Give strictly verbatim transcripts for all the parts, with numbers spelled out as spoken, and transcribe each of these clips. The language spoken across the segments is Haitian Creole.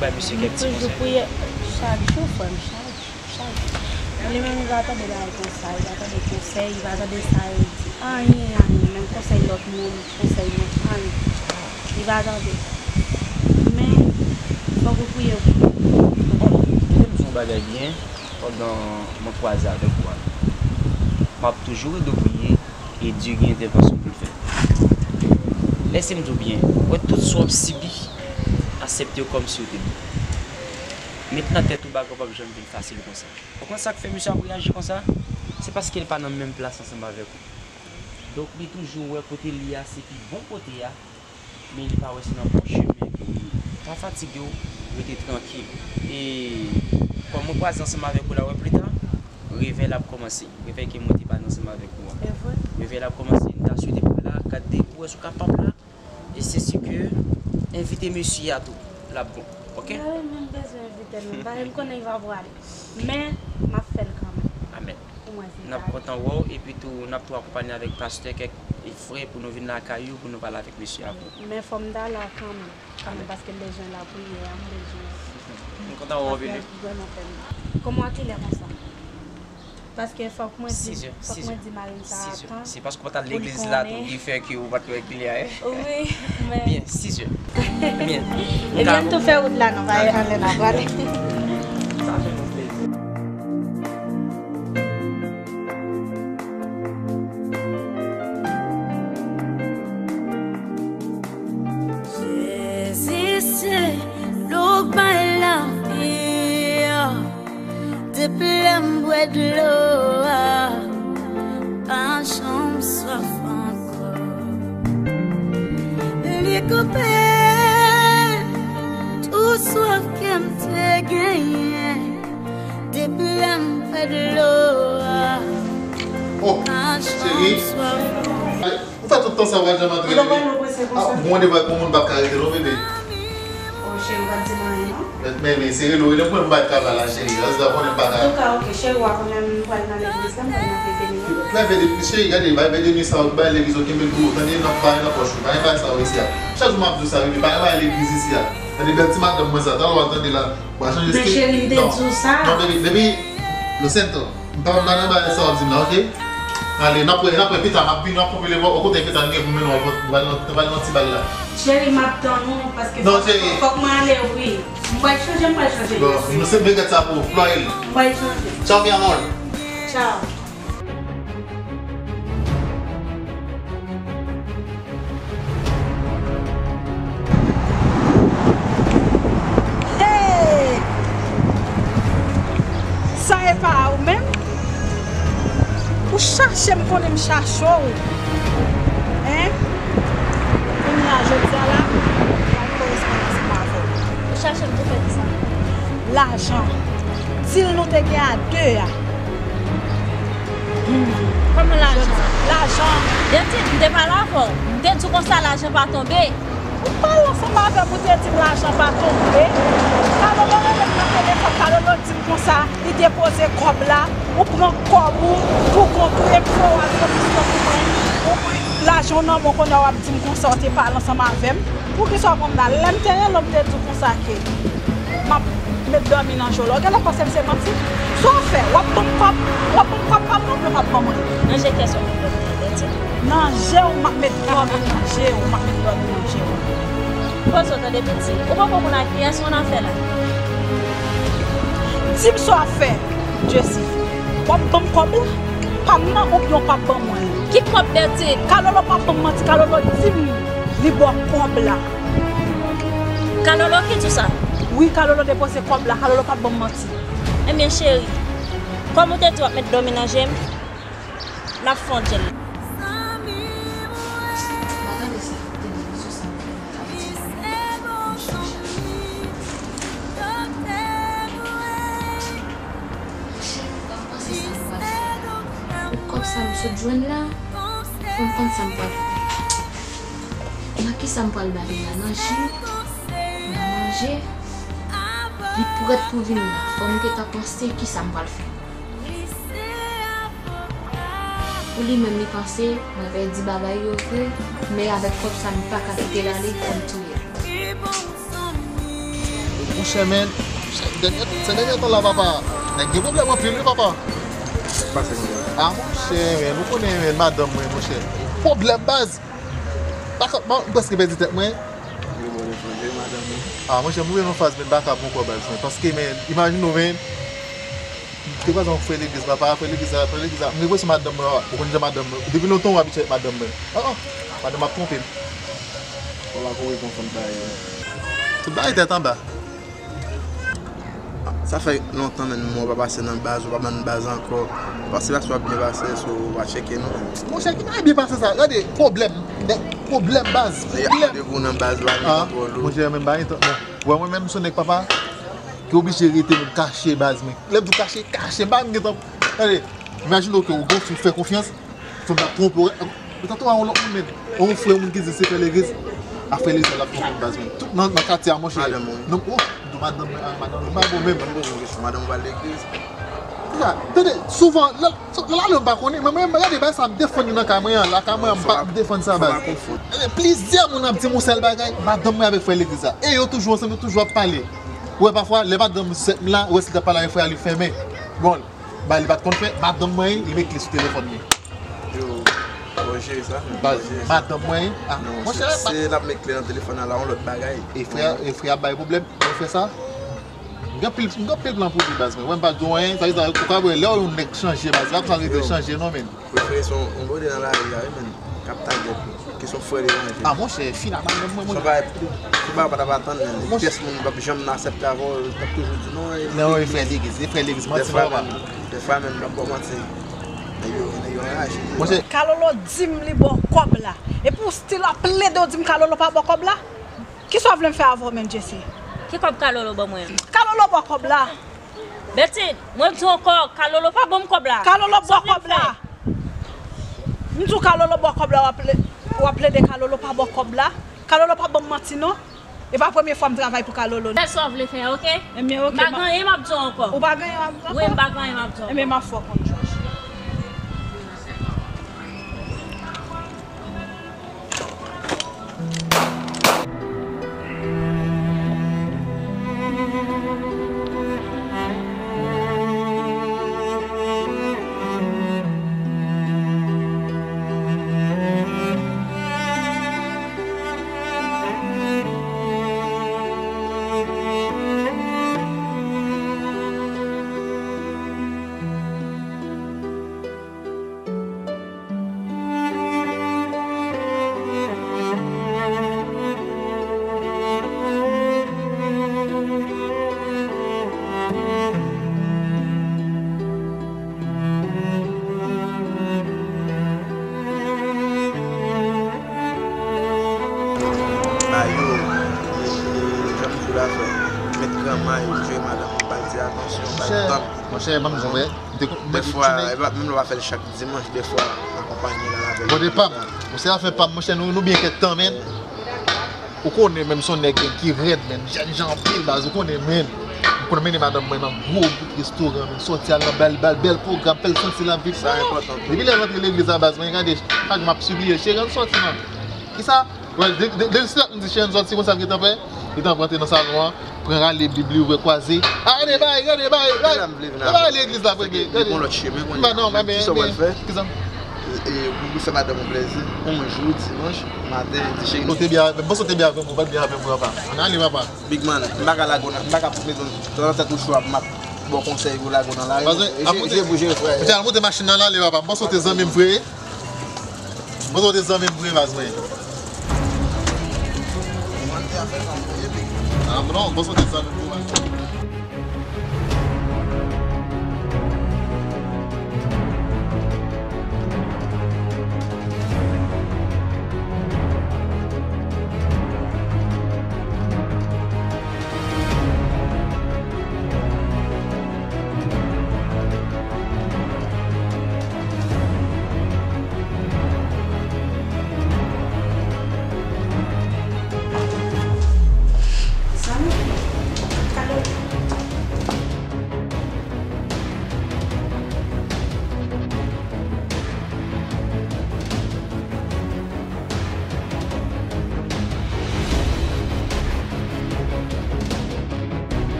Bay misye kèk ti konsèy. Toujou priye chak jou, frè m, chak jou, chak jou. Li menm, li pa tande bagay konsa, li pa tande konsèy, li pa tande sa yo di. Anyen, anyen, menm konsèy lòt moun, konsèy moun, anyen. Li pa tande. Men, fòk ou priye pou li. Bon, ou te di yon bagay byen pandan mwen kwaze avèk ou a. M ap toujou rete priye e Dye gen entèvansyon pou l fè. Lèse m di w byen, wè tout sa w ap sibi, aksepte yo kòmsi yo te bon. Met nan tèt ou bagay w p ap janm vin fasil konsa. Ou konn sa k fè misye ap reyaji konsa? Se paske l pa nan menm plas ansanm avèk ou. Donk, li toujou wè kote li a se pi bon kote a, men li pa wè se nan bon chemen ke w ye. Pa fatige w, rete trankil. E kòm mwen kwaze ansanm avèk ou la, wè pita, revèy la ap kòmanse. Revèy ke mwen te pale ansanm avèk ou a. Se vre? Revèy la ap kòmanse, m ta swete pou w la, gade pou w wè si w kapab la. E se si ke envite mesye a tou, l ap bon. Oke? Mwen menm bezwen envite l, non. Paske m konnen li pa prale. Men, m ap fè l kanmenm. Amèn. Pou mwen, se sa. N ap kontan wè w, epi tou, n ap tou akonpanye avèk pastè, kèk frè pou nou vin lakay ou, pou nou pale avèk mesye a pou. Men fò m ta la kanmenm. Kanmenm, paske m bezwen lapriyè a, m bezwen. M kontan wè w, Bebe. Paske l vrèman fè m mal. Kòman kilè konsa? Paske fòk mwen di, fòk mwen di mari m sa atan. Se paske w pa t al legliz la tou ki fè ke ou pa t wè kilè a, eh? Wi, men. Byen, sizè. Byen. Ebyen, m tou fè wout la, non, pa anlè n a prale. Sa fè nou plezi. Jezi se dlo k bay lavi a. Depi lè m bwè dlo a, pa janm swaf ankò. Li koupe tout swaf ke m te genyen. Depi lè m bwè dlo a, oh, pa janm swaf ankò. Ou fè tout tan sa w pa janm antre, bebe. Ou gon randevou ak yon moun, m p ap ka rete non, bebe. Oh, cheri, ou pa t di m anyen, non? Men, men, men, se rele w, rele m pou m bay travay la, cheri. Azda konnen m pa ka. Antouka, oke, cheri, w a konnen m pral nan legliz la, m pral nan fete minit. Leve depi, cheri, gade, bay vè de nwi sa, ou bay legliz, ou kenbe l pou ou, tande, n ap bay nan pòch ou, pa gen bagay sa yo isi a. Chak jou m ap di w sa, bebe, pa gen bagay legliz isi a. Tande, bèl ti madanm mwen sa, talè w al tande la, w a chanje stil. Men cheri, m te di w sa. Non, bebe, bebe, lo siento. M pa, m pa nan bagay sa w ap di m la, oke? Ale, n ap wè, n ap wè pita, m ap vin, n ap konpile bò, o kote pita, m gen pou mennen w, nou pral nan, nou pral nan ti bal la. Cheri, m ap tann ou, paske fòk, fòk mwen ale, wi. M pral chanje, m pral chanje. Bon, nou se m regrèt sa pou ou, Floyd. M pral chanje. Tchaw, mi amor. Tchaw. Hey! Sa e pa ou menm? Ou chache m konnen m chache w. Hein? Kounye a jodi a la, m ap koresponn ansanm avè w. Ou chache m pou fè kisa? Lajan. Dil nou te gen a de a. Kòman lajan? Lajan. Dètye, m te pale avè w. M te di w konsa lajan pa tonbe. Ou pale ansanm avè m, ou te di m lajan pa tonbe. Kalolo rele m nan telefòn, Kalolo di m konsa, li depoze kòb la, ou pran kòb ou pou kont ou, epi fò w al komisyon pou mwen. Ou, lajan w nan men w, kounye a w ap di m konsa, w te pale ansanm avè m. Poukisa w pran m la? Lè m te rele w, m te di w konsa ke m ap met dòmi nan je w la. Ou genlè panse m se manti? Sa w fè? W ap ban m kòb, w ap ban m kòb pa m non, oubyen w p ap ban mwen? Nan je kiyès w ap met dòmi nan tèt? Nan je w, m ap met dòmi nan je w, m ap met dòmi nan je w. Poze w tande piti. Ou poko konn ak kiyès ou annafè la? Di m sa w ap fè, Jessie. W ap ban m kòb la? Pa m nan, oubyen w p ap ban mwen l? Ki kòb, Berthe? Kalolo p ap ban m manti, Kalolo di m li ba w kòb la. Kalolo ki di w sa? Wi, Kalolo depoze kòb la, Kalolo p ap ban m manti. Ebyen, cheri, kòm ou te di w ap met dòmi nan je m, n ap fè yon djèl. Pa gade sa, televizyon sa m fè nan kay ti mwen. Cheri, pa panse sa m pral fè. Pou kòb sa m sot jwenn la, fò m konn sa m pral fè. Nan kisa m pral ba li la? Nan ji? Nan manje? Li prèt pou vin la. Fò m gentan panse kisa m pral fè. Pou li menm, li panse mwen pèdi bagay yo vre, men avèk kòb sa, m pa ka kite l ale, fò m touye l. Monchè, men, dènye, se dènye tan la, papa. Nèg gen pwoblèm anpil, wi, papa. Pase konsa. Ah, monchè, men, ou konnen, men, madanm mwen, monchè. Pwoblèm, baz. Baka, m prèske pèdi tèt mwen. Yo, bon, yo, yo, madanm mwen. Ah, monchè, m rive nan faz, men, baka poko, baz, men. Paske, men, imajine w, men, te kwaze yon frè legliz, papa, frè legliz la, frè legliz la. M gen enpresyon madanm mwen, ou konn jan madanm mwen. Depi lontan, w abitye avèk madanm mwen. Ah, ah, madanm ap twonpe m. Ou pa kouri pou yon fanm parèy, non. Tout bagay tèt anba. Sa fè lontan, men, mwen pa pase nan baz, ou pa ban m baz ankò. Pase, pase w ap byen pase, so, w pa tcheke, non. Monchè, ki bagay byen pase sa? Gade, pwoblèm. Nèg, pwoblèm, baz. Pwoblèm. Randevou nan baz la, men, ah, twò lou. Monchè, men, bagay tan, bon. Wè, mwen menm, se yon nèg, papa, ki oblije rete, men, kache, baz, men. Lè m di w kache, kache, m pa menm gentan. Gade, imajine w ke ou gen yon fi ou fè konfyans, fanm nan twonpe w. Ou ta twonpe yon lòt moun, men. Yon frè moun ki di se frè legliz. A frè legliz la, l ap twonpe m, baz, men. Tout nan, nan katye a, monchè. Madanm mwen. Non, oh, m di w madanm mwen, ah, madanm mwen, pa bon menm. Ban m poze yon kesyon, madanm ou pa legliz? Ya, tande, souvan, lè, lè, lè, m pa konnen, men mwen, gade, bagay sa, m defann li nan kay mwen an, lakay mwen an, m pa defann sa, baz. Fò pa konfonn. Gade, plizyè moun ap di m yon sèl bagay, madanm mwen avèk frè legliz la. E yo toujou ansanm, yo toujou ap pale. Ou wè, pafwa, lè madanm sèt m la, ou wè si l t ap pale avèk frè a, li fèmen. Bon, bagay li pa t konn fè, madanm mwen, li met kle sou telefòn li. Yo, fò jere sa, men. Baz, fò jere sa. Madanm mwen, ah, non, monchè, se, se l ap met kle nan telefòn nan la, yon lòt bagay. E frè, e frè ap bay pwoblèm, e frè sa. M gen pil, m gen pil plan pou li, baz, men. Wè, m pa di w anyen, sa vle di, ou ka wè, lè yon nèg chanje, baz, se pa konsa l rete chanje, non, men. Yo. Prefere se yon, yon bòdè nan lari a, wi, men. K ap tagèt. Kesyon frè li ranje. Ah, monchè, finalman, mwen, mwen. Son bagay, son bagay ou pa t ap atann, men. Monchè. Pyès moun p ap janm aksepte avè w, l ap toujou di non, e non, e frè legliz, e frè legliz, manti, papa. Dèfwa menm, dèfwa menm, m p ap ba w manti. Nèg yo, nèg yo anraje. Monchè. Kalolo di m li ba w kòb la. Epi w still ap plede w di m Kalolo pa ba w kòb la? Kisa w vle m fè avè w menm, Jesse? Ki kòb Kalolo ban mwen an? Kalolo ba w kòb la. Betty, mwen di w ankò, Kalolo pa ban m kòb la. Kalolo ba w kòb la. M di w Kalolo ba w kòb la, w ap ple-, w ap plede Kalolo pa ba w kòb la. Kalolo pa ban m manti non. E pa premye fwa m travay pou Kalolo non. Fè sa w vle fè, oke? Ebyen, oke. M pa gen anyen m ap di w ankò. Ou pa gen anyen w ap di w ankò? Wi, m pa gen anyen m ap di w ankò. Ebyen, m ap fè w konn, Jòj. Ba yo, e, e, jan m di w la, frè, met gran may ou jwe madanm ou, ba l di atansyon, ba l tann. Monchè, ban m di w, frè. M te kon-, m te dèfwa, e pa, menm lè w pa fè l chak dimanch, dèfwa, akonpanye l al avè l. Bon, de pa m. Bon, se afè pa m, monchè, nou, nou byen kèk tan, men. Ou konnen, menm se yon nèg ki rèd, men. Jènjan anpil, baz, ou konnen, men. M konn mennen madanm mwen nan gwo bout restoran, men. Sòti al nan bèl, bèl, bèl pwogram, fè l santi l ap viv. Sa enpòtan tou. Depi lè l rantre legliz la, baz, mwen gade, chak m ap sipliye, cheri, ann sòti, man. Kisa? Wè, de, de, de, si l ap di cheri ann sòti, konsa l gentan fè. Li t ap rantre nan salon an, pran rale bib li, ouvè kwaze. Ah, gade bay, gade bay, bay. Gade bay legliz la, frè, gade. Li pran lòt chemen, kounye a. Non, men, kisa w pral fè? Kisa? E, e, pou, pou fè madanm ou plèzi, yon jou, dimanch, maten, li di cheri. Ou te byen avè m, bon, si w te byen avè m, ou pa t byen avè m, papa. Ann ale, papa. Big man, m pa ka lage w nan, m pa ka mete w nan tèt ou cho ap, m ap ba w konsèy pou lage w nan lari. Jere, jere pou jere, frè. Monchè, al monte machin nan, l ale, papa. M panse w te zanmi m vre. Mwen, ou te zanmi m vre, baz mwen. Ah, non, mwen, ou te zanmi m vre, baz mwen.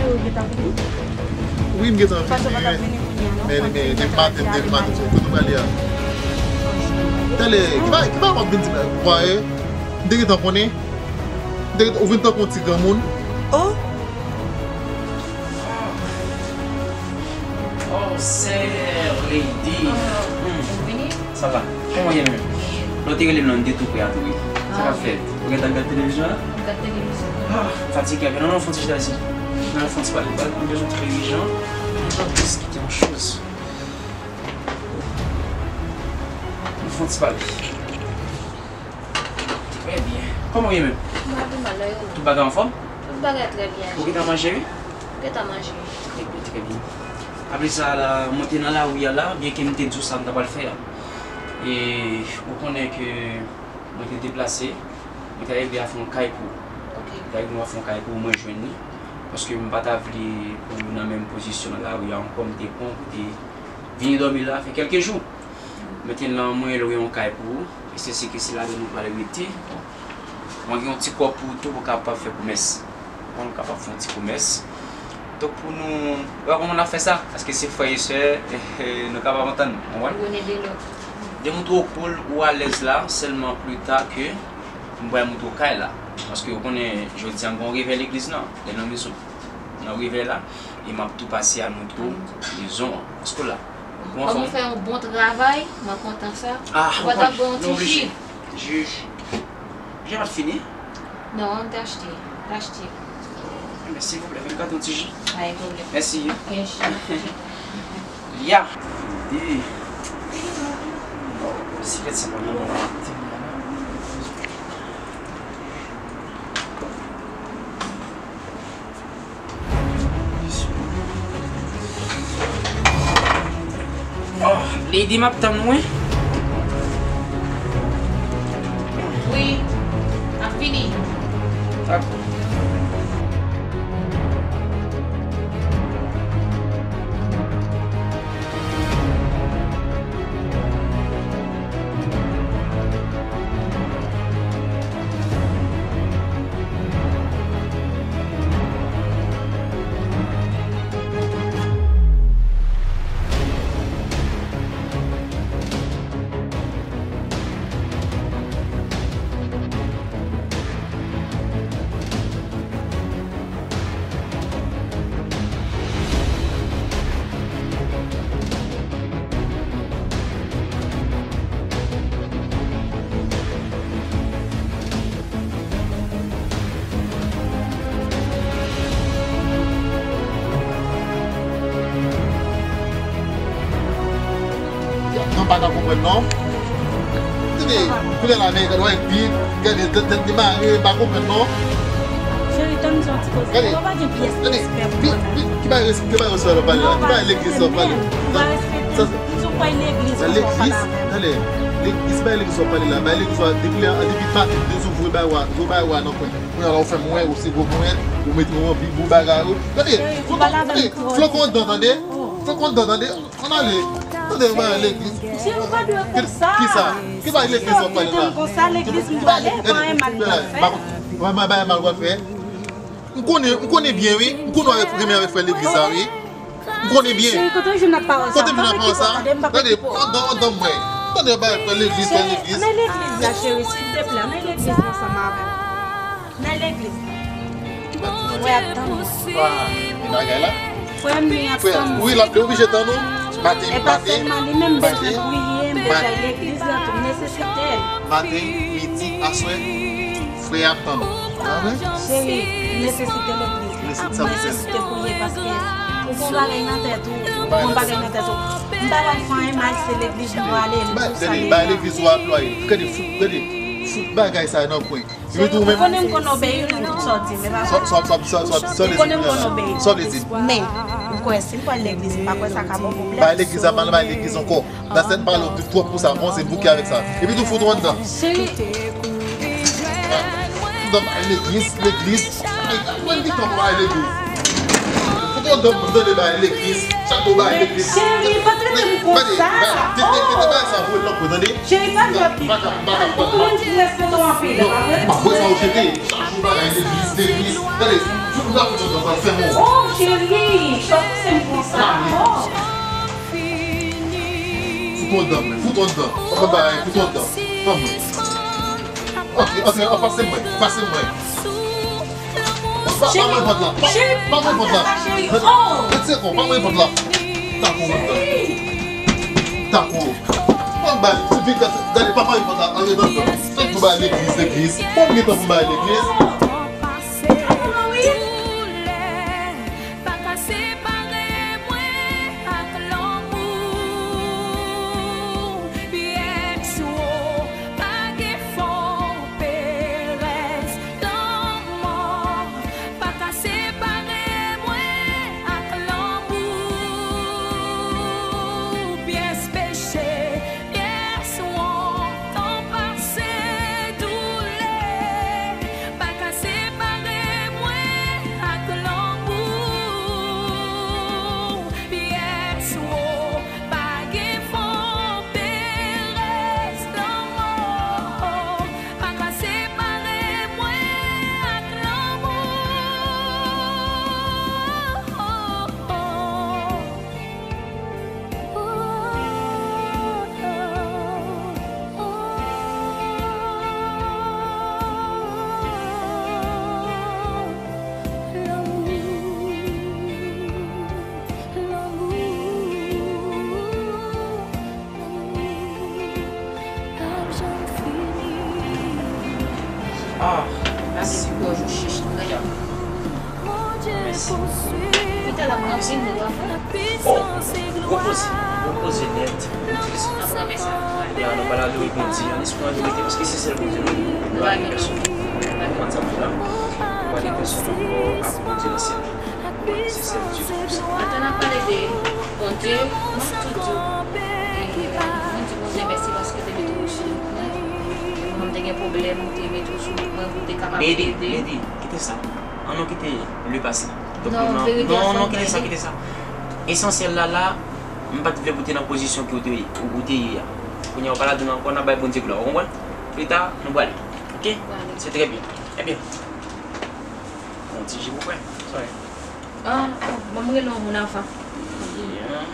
Ou gentan vini? Wi, m gentan vini, wi. Men, men, depi maten, depi maten, kote w prale a? Tande, ki bagay, ki bagay w ap vin di m la? Ou pa wè? M te gentan konnen. M te gentan, ou vin tankou yon ti granmoun. Oh! Oh, sè Lady. Ou vini? Sa va? Kòman w ye menm? Lè w te rele m lan, m te tou prè a tou wi. Sa k ap fèt? Ou gentan gad televizyon an? M gad televizyon. Ah, fatige, non, non, fon ti chita isit. Non, fon ti pale, pale, m bezwen trè ijan. Mwen pa plis kite yon choz. Nou fon ti pale. Trè byen. Kòman w ye menm? M pa pi mal, e ou menm? Tout bagay anfòm? Tout bagay trè byen. Ou gentan manje wi? M gentan manje. Trè byen, trè byen. Apre sa la, mwen te nan lari a la, byenke m te di w sa m ta pral fè a. E ou konnen ke mwen te deplase, mwen ta rive a fè yon kay pou ou. Ok. Mwen ta rive a fè yon kay pou ou, mwen jwenn li. Paske m pa ta vle pou ou nan menm pozisyon nan lari a ankò, m te pran pou te vini dòmi la, fè kèlke jou. Mentnan, mwen lwe yon kay pou ou, e se si ke se ladan nou pral rete. Mwen gen yon ti kòb pou ou tou pou w kapab fè komès. Pou nou kapab fè yon ti komès. Donk pou nou, ou wè kòman n ap fè sa? Paske se frè e sè, nou kapab antann, ou konprann? Youn ede lòt. Demontre w cool, ou alèz la, sèlman pli ta ke m pral montre w kay la. Paske ou konnen, jodi a, m gen yon revè legliz lan, lè nan mezon. Nan revè la, e m ap tou pase al montre w mezon an. Èske w la? Ou anfòm? Kòm ou fè yon bon travay, mwen kontan sa. Ah, ou pa t ap bon yon ti ji? Ji. Ji a pa t fini? Non, m te achte. M te achte. Enben, silvouplè, vin gade yon ti ji. Pa gen pwoblèm. Mèsi. Ok, cheri. Ya. Di. Bisiklèt sa pa nan bon. Oh, Lady, m ap tann ou, wi. Wi, m ap vini. Dakò. Non, m pa ka konprann non. Tande, kounye a la, men gade, wè, di, gade, tèt, tèt li mare, m pa konprann non. Cheri, tann m di w yon ti koze. Gade, ou pa gen pyès respè pou mwen. Ki bagay respè, ki bagay respè w ap pale la? Ki bagay legliz w ap pale? Ou pa respekte m. M di w kwè legliz w ap pale avè m. Tande, legliz, bagay legliz w ap pale la. Bagay legliz w ap, depi lè, depi maten, depi w voye bagay w a, voye bagay w a nan kwen. Kounye a la, ou fè m wè, ou se gwo ponyèt, ou mete w anvi, gwo bagay, ou. Tande, tande, flokon anndan, tande. Flokon anndan, tande. Ann ale. Tande, bagay legliz. Cheri, ou pa dwe konsa. Ki, ki sa? Ki bagay legliz w ap pale la? Trete m konsa, legliz m pral ale, pa anyen mal m pral fè. Bagay mal w pral fè? M konnen, m konnen byen, wi. M konnen w renmen avèk frè legliz la, wi. M konnen byen. Cheri, kote w jwenn ak pawòl sa? Kote m jwenn ak pawòl sa? Tande, anndan, anndan m wè. Tande, bagay frè legliz, frè legliz. Ann legliz la, cheri, silteplè. Ann legliz ansanm avè m. Ann legliz. Frè ap tann ou. Ki bagay la? Frè m, li ap tann ou. Wi, l ap, li oblije tann ou. Maten, maten, maten, maten, maten, midi, aswè, frè ap tann ou. Cheri, m nesesite legliz. M nesesite priye paske ou gon bagay nan tèt ou. Ou gon bagay nan tèt ou. M pa wè l fè anyen mal, se legliz m prale, li pou sa li ye. Bay legliz ou a plwaye. Gade fout, gade fout bagay sa nan kwen. Ou konnen m konn obeyi w nan tout sa w di m, e pa vre? Ou konnen m konn obeyi w. Sa w vle di? Men, ou kwè si m pral legliz, m pa kwè sa ka ba w pwoblèm. Bay legliz a mal, bay legliz ankò. Dastèn pale w di twòp pou sa, bon, se bouke avèk sa. Epi tou fout ou anndan. Cheri. Anndan bay legliz, legliz. Ay, mwen di tan bay legliz. Fout ou anndan, anndan bay legliz. Chak ou bay legliz. Cheri, pa trete m konsa. Tete, tete, bay sa, vwe nan kò, tande. Cheri, pa dwe pi. Ou konn moun ki respekte w anpil, pa vre? M ap wè sa ou jete. Bagay legliz, legliz. Gade, jouk la fout yon dan pral fè mò. Oh, cheri, pa panse m konsa ankò. Fout yon dan, men, fout yon dan. Fout yon bagay, fout yon dan. Ban mwen. Antre, antre, an pase mwen, pase mwen. Pa, pa mwen vant la, pa, pa mwen vant la. Retire kò, pa mwen vant la. Tako anndan. Tako. Bon, bay, se vit, gade, pa mwen vant la, antre anndan. Tank pou bay legliz, legliz. Bon, gen tan pou bay legliz. Pa ka separe mwen ak lanmou. Pyès wo, pa gen fon, perèz, lanmò. Pa ka separe mwen ak lanmou. Pyès peche, pyès wont, tan pase, doulè. Pa ka separe mwen ak lanmou. Pyès wo, pa gen fon, perèz, lanmò. Pa ka separe mwen ak lanmou. Ah, mèsi. Mèsi. Ki talè m ap vin, nou va fè. Oh, repoze, repoze nèt, repoze. N ap renmen sa. Ya, nou pral adore Bondye an espri an verite, paske se sèl Bondye nou gen. Nou pa gen pèsonn. Ou konprann sa m di w la? Ou pa gen pèsonn ankò ak Bondye nan syèl la. Se sèl Dye ki posib. Pandan n ap pale de Bondye, mwen toujou di, mwen di Bondye mèsi paske te mete w sou wout mwen. Mwen te gen pwoblèm, ou te mete w sou wout mwen pou te kapab ede. Lady, Lady, kite sa. An nou kite le pase. Non, verite a non, non, kite sa, kite sa. Esansyèl la, la, m pa t vle pou te nan pozisyon ke w te, ou te ye a. Kounye a, ou pa ladan l ankò, n ap bay Bondye glwa, ou konprann? Pita, nou prale. Oke? Se trè byen. Ebyen, yon ti ji pou frè. Sorry. Ah, oh, ban m rele yon moun avan. Byen.